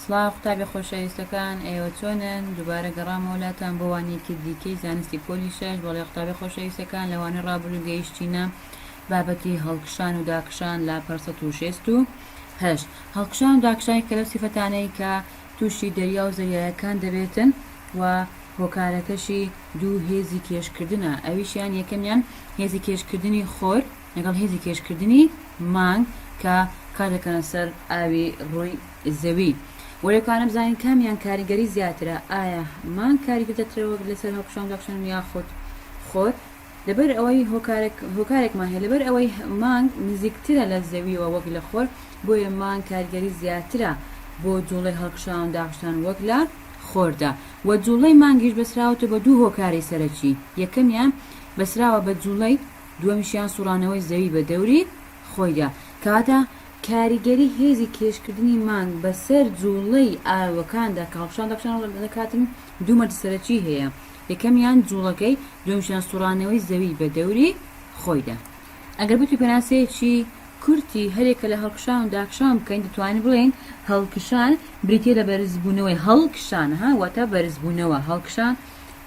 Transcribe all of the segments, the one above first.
سڵاو قوتابیە خۆشەویستەکان ئێوە چۆنن دووبارە گەڕامەوە لاتان بۆ وانەیەکی دیکەی زانستی پۆلی شەش بەڵێ قوتابیە خۆشەویستەکان لە وانەی ڕابردوو گەیشتینە بابەتی هەڵکشان و داکشان لاپەڕ 168 هەڵکشان و داکشان کە لەو سیفەتانەی کە تووشی دەریا و زەریایەکان دەبێتن و هۆکارەکەشی دوو هێزی کێشکردنە ئەویشیان یەکەمیان هێزی کێشکردنی خۆر لەگەڵ هێزی کێشکردنی مانگ کە کار دەکەنە سەر ئاوی ڕووی زەوی. وە لەکانە بزانین کامیان کاریگەری زیاترە ئایا مانگ کاریگەر زیاترە وەک لەسەر هەڵکشان و داکشان یاخود خۆر؟ لەبەر ئەوەی هۆکارێک هۆکارێکمان هەیە لەبەر ئەوەی مانگ نزیکترە لە زەویەوە وەک لە خۆر بۆیە مانگ کاریگەری زیاترە بۆ جوڵەی هەڵکشان و داکشان وەک لە خۆردا وە جوڵەی مانگیش بەسراوەتە بە دوو هۆکاری سەرەکی یەکەمیان بەسراوە بە جوڵەی دووەمیشیان سوڕانەوەی زەوی بە دەوری خۆیدا. کەواتە کاریگەری هێزی کێشکردنی مانگ بەسەر جوڵەی ئاوەکاندا کە هەڵکشان داکشان دەکاتن دوو مەرجی سەرەکی هەیە، یەکەمیان جوڵەکەی، دووەمیشیان سوڕانەوەی زەوی بە دەوری خۆیدا. ئەگەر بتوین پێناسەیەکی کورتی هەریەکە لە هەڵکشان و داکشان بکەین دەتوانین بڵێین هەڵکشان بریتیە لە بەرزبوونەوەی هەڵکشان ها واتە بەرزبوونەوە هەڵکشان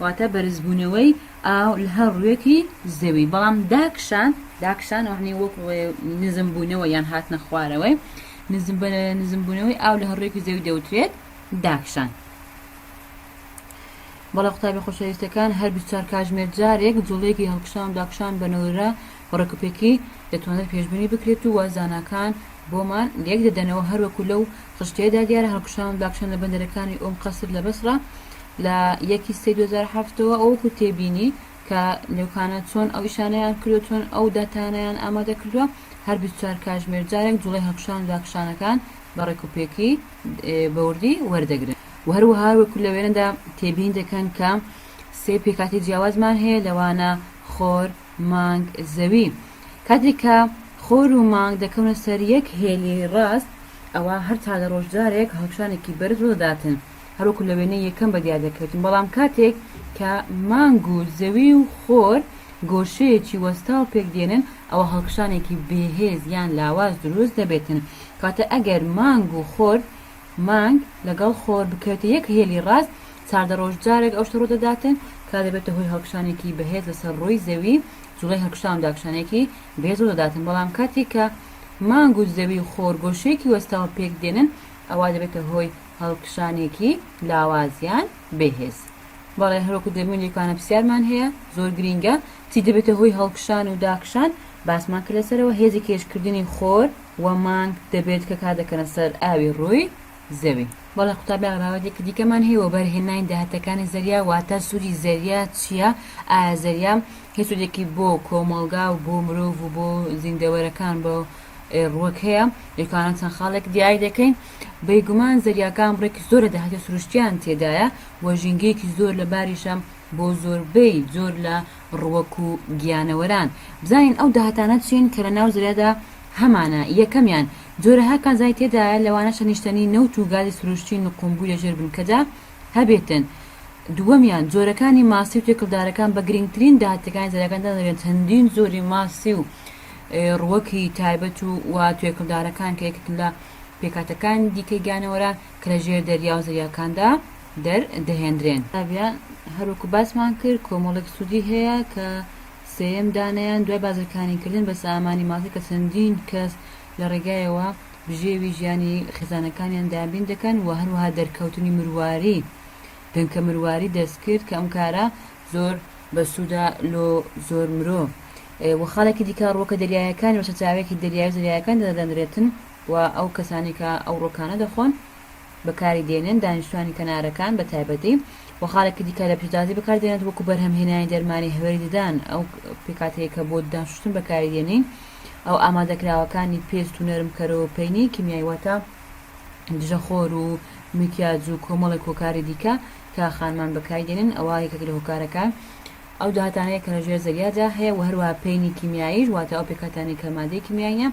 واتە بەرزبوونەوەی ئاو لە هەر ڕوویەکی زەوی بەڵام داکشان داکشان وەعنی وەک نزم بوونەوە یان هاتنە خوارەوەی نزم نزم بوونەوەی ئاو لە هەر ڕوویەکی زەوی دەوترێت داکشان. بەڵێ قوتابی خۆشەویستەکان هەر 24 کاژمێر جارێک جوڵەیەکی هەڵکشان و داکشان بە نۆرە و ڕێکوپێکی دەتوانرێت پێشبینی بکرێت و زاناکان بۆمان لێک دەدەنەوە هەروەکو لەو خشتەیەدا دیارە هەڵکشان و داکشان لە بەندەرەکانی ئوم قەسر لە بەسڕە لە یەکی سێی 2007 ەوە وەکو تێبینی کە لەوکانە چۆن ئەو ئیشانەیان کردوە چۆن ئەو داتانەیان ئامادە کردوە هەر 24 کاژمێر جارێک جوڵەی هەڵکشان و داکشانەکان بە ڕێکوپێکی بەوردی وەردەگرن و هەروەها وەکو لە وێنەدا تێبینی دەکەن کە سێ پێکهاتەی جیاوازمان هەیە لەوانە خۆر، مانگ، زەوی. کاتێک کە خۆر و مانگ دەکەونە سەر یەک هێلی ڕاست ئەوا هەر چاردە ڕۆژ جارێک هەڵکشانێکی بەرز ڕوودەداتن هەروەکو لە وێنەی یەکەم بەدیار دەکەوێتن بەڵام کاتێک کە مانگ و زەوی و خۆر گۆشەیەکی وەستاو پێک دێنن ئەوە هەڵکشانێکی بێهێز یان لاواز دروست دەبێتن کەواتە ئەگەر مانگ و خۆر مانگ لەگەڵ خۆر بکەوێتە یەک هێلی ڕاست چاردە ڕۆژ جارێک ئەو شتە ڕوودەداتن کە دەبێتە هۆی هەڵکشانێکی بەهێز لەسەر ڕووی زەوی جوڵەی هەڵکشان و داکشانێکی بەهێز ڕوودەداتن بەڵام کاتێک کە مانگ و زەوی و خۆر گۆشەیەکی وەستاو پێک دێنن ئەوا دەبێتە هۆی هەڵکشانێکی لاواز یان بێهێز. بەڵێ هەروەکو دەبینین لێکوانە پرسیارمان هەیە زۆر گرینگە چی دەبێتە هۆی هەڵکشان و داکشان باسمان کرد لەسەرەوە هێزی کێشکردنی خۆر و مانگ دەبێت کە کار دەکەنە سەر ئاوی ڕووی زەوی. بەڵێ قوتابیان بابەتێکی دیکەمان هەیە وەبەرهێنانی داهاتەکانی زەریا واتە سوودی زەریا چییە ئایا زەریا هیچ سوودێکی بۆ کۆمەڵگا و بۆ مرۆڤ و بۆ زیندەوەرەکان بۆ ڕووەک هەیە لێکانە چەند خاڵێک دیاری دەکەین بێگومان زەریاکان بڕێکی زۆر لە داهاتی سروشتیان تێدایە و ژینگەیەکی زۆر لەباریشە بۆ زۆربەی زۆر لە ڕووەک و گیانەوەران بزانین ئەو داهاتانە چین کە لە ناو زەریادا هەمانە یەکەمیان جۆرەها کانزای تێدایە لەوانەشە نیشتەنی نەوت و گازی سروشتی نقومبووی لە ژێر بنکەدا هەبێتن دووەمیان جۆرەکانی ماسی و تێکڵدارەکان بە گرنگترین داهاتەکانی زەریاکان دادەنرێن چەندین جۆری ماسی و ڕووەکی تایبەت و و توێکڵدارەکان کە یەکێکن لە پێکهاتەکانی دیکەی گیانەوەران کە لە ژێر دەریا و زەریاکاندا دەردەهێندرێن. قوتابیان هەروەکو باسمان کرد کۆمەڵێک سوودی هەیە کە سێیەم دانەیان دوای بازرکانیکردن بە سامانی ماسی کە چەندین کەس لە ڕێگایەوە بژێوی ژیانی خێزانەکانیان دابین دەکەن و هەروەها دەرکەوتنی مرواری دەنکە مرواری دەستکرد کە ئەم کارە زۆر بەسوودە لۆ زۆر مرۆ و خاڵێکی دیکە ڕووەکە دەریایەکانی وە سەرچاوەیەکی دەریای و زەریایەکان دادەنرێتن و ئەو کەسانەی کە ئەو ڕووەکانە دەخۆن بەکاری دێنن دانیشتوانی کەنارەکان بە تایبەتی و خاڵێکی دیکە لە پیشەسازی بەکاردێنێت وەکو بەرهەمهێنانی دەرمانی هەوێری ددان ئەو پێکهاتەیە کە بۆ ددان شوشتن بەکاری دێنین ئەو ئامادەکراوەکانی پێست و نەرمکەرەوە و پەینی کیمیایی واتە دژەخۆر و میکیاج و کۆمەڵێک هۆکاری دیکە کە خانمان بەکاری دێنن ئەوە یەکێک لە هۆکارەکان ئەو داهاتانەیە کە لە ژێر زەریادا هەیە و هەروەها پەینی کیمیاییش واتە ئەو پێکهاتانەی کە مادەی کیمیاییە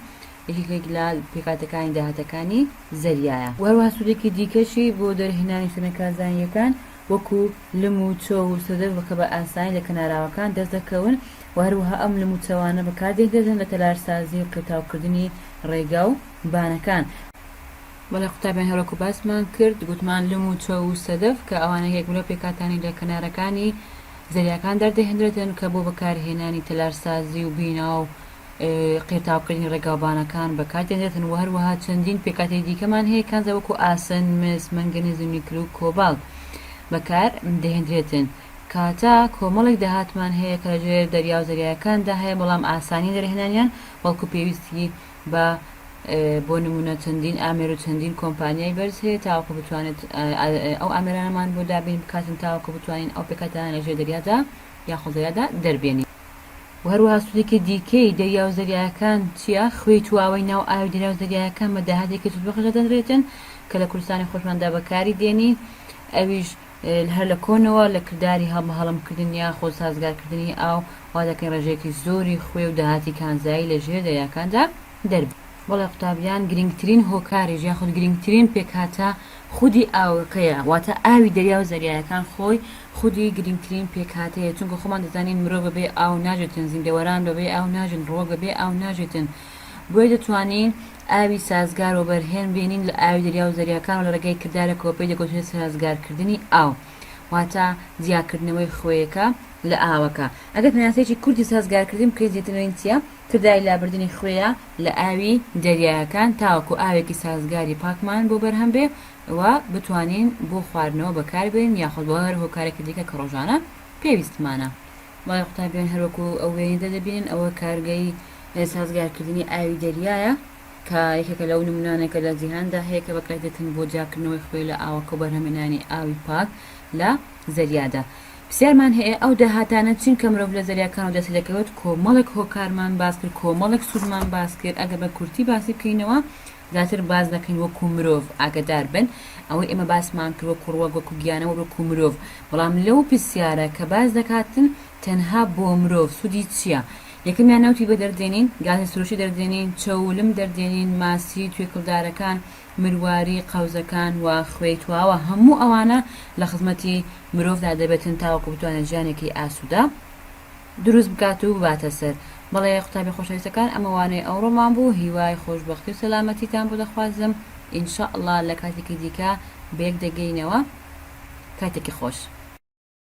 یەکێک لە پێکهاتەکانی داهاتەکانی زەریایە. و هەروەها سوودێکی دیکەشی بۆ دەرهێنانی شوێنە کانزاییەکان وەکو لم و چەو و سەدەف کە بە ئاسانی لە کەناراوەکان دەست دەکەون و هەروەها ئەم لم و چەوانە بەکاردێنرێن لە تەلارسازی و قیرتاوکردنی ڕێگا و بانەکان. بەڵێ قوتابیان هەروەکو باسمان کرد گوتمان لم و چەو و سەدەف کە ئەوانە یەک لەو پێکهاتانەی لە کەنارەکانی زەریاکان دەردەهێنرێتن کە بۆ بەکارهێنانی تەلارسازی و بینا و قیرتاوکردنی ڕێگاوبانەکان بەکاردێنرێتن و هەروەها چەندین پێکهاتەی دیکەمان هەیە کانزا وەکو ئاسن، مس، مەنگەنیز و نیکل و کۆباڵت بەکار دەهێندرێتن. کاتە کۆمەڵێک داهاتمان هەیە کە لەژێر دەریا و زەریایەکاندا هەیە بەڵام ئاسانی دەرهێنانیان بەڵکو پێویستی بە بۆ نمونە چەندین ئامێر و چەندین کۆمپانیای بەرز هەیە تاوەکو بتوانێت ئەو ئامێرانەمان بۆ دابین بکاتن تاوەکو بتوانین ئەو پێکهاتانە لەژێر دەریادا یاخود زەریادا دەربێنین. وە هەروەها سوودێکی دیکەی دەریا و زەریایەکان چییە؟ خوێی تواوەی ناو ئاوی دەریا و زەریایەکان بە داهاتێکی سوودبەخش دادەنرێتن کە لە کوردستانی خۆشماندا بەکاری دێنین ئەویش هەر لە کۆنەوە لە کرداری هەڵبەهەڵمکردن یاخود سازگارکردنی ئاو وا دەکەین ڕێژەیەکی زۆری خوێ و داهاتی کانزایی لە ژێر دەریاکاندا دەربێت. بەڵێ قوتابیان گرنگترین هۆکاریش یاخود گرنگترین پێکهاتە خودی ئاوەکەیە واتە ئاوی دەریا و زەریایەکان خۆی خودی گرنگترین پێکهاتەیە چونکە خۆمان دەزانین مرۆڤ بەبێ ئاو ناژێتن زیندەوەران بەبێ ئاو ناژین ڕووەک بەبێ ئاو ناژێتن بۆیە دەتوانین ئاوی سازگار وەبەرهێن بێنین لە ئاوی دەریا و زەریاکان و لە ڕێگای کردارێکەوە پێی دەگوترێت سازگارکردنی ئاو واتە جیاکردنەوەی خوێیەکە لە ئاوەکە ئەگەر پێناسەیەکی کورتی سازگارکردن بکەین زیاتر دەڵێین چییە؟ کرداری لابردنی خوێیە لە ئاوی دەریایەکان تاوەکو ئاوێکی سازگاری پاکمان بۆ بەرهەم بێ و بتوانین بۆ خواردنەوە بەکاربێنین یاخود بۆ هەر هۆکارێکی دیکە کە ڕۆژانە پێویستمانە. بەڵێ قوتابیان هەروەکو ئەو وێنەیە دەبینن ئەوە کارگەی سازگارکردنی ئاوی دەریایە کە یەکێکە لەو نمونانە کە لە جیهاندا هەیە کە بەکاردێتن بۆ جیاکردنەوەی خوێ لە ئاوەکە و بەرهەمهێنانی ئاوی پاک لە زەریادا. پرسیارمان هەیە ئەو داهاتانە چین کە مرۆڤ لە زەریاکانەوە دەستی دەکەوێت کۆمەڵێک هۆکارمان باس کرد کۆمەڵێک سوودمان باس کرد ئەگەر بە کورتی باسی بکەینەوە زیاتر باس دەکەین وەکو مرۆڤ ئاگدار بن ئەوەی ئێمە باسمان کرد وەکو ڕوەک وەکو گیانەوەر وەکو مرۆڤ بەڵام لەو پرسیارە کە باس دەکاتن تەنها بۆ مرۆڤ سوودی چییە؟ یەکەمیان نەوتی بە دەردێنین، گازی سروشتی دەردێنین، چەو و لم دەردێنین، ماسی، توێکڵدارەکان، مرواری، قەوزەکان و خوێی تواوە هەموو ئەوانە لە خزمەتی مرۆڤدا دەبێتن تاوەکو بتوانێت ژیانێکی ئاسوودە دروست بکات و بباتە سەر. بەڵێ قوتابی خۆشەویستەکان ئەمە وانەی ئەوڕۆمان بوو هیوای خۆشبەختی و سەلامەتیتان بۆ دەخوازم ان شاء اللە لە کاتێکی دیکە بەیەک دەگەینەوە کاتێکی خۆش.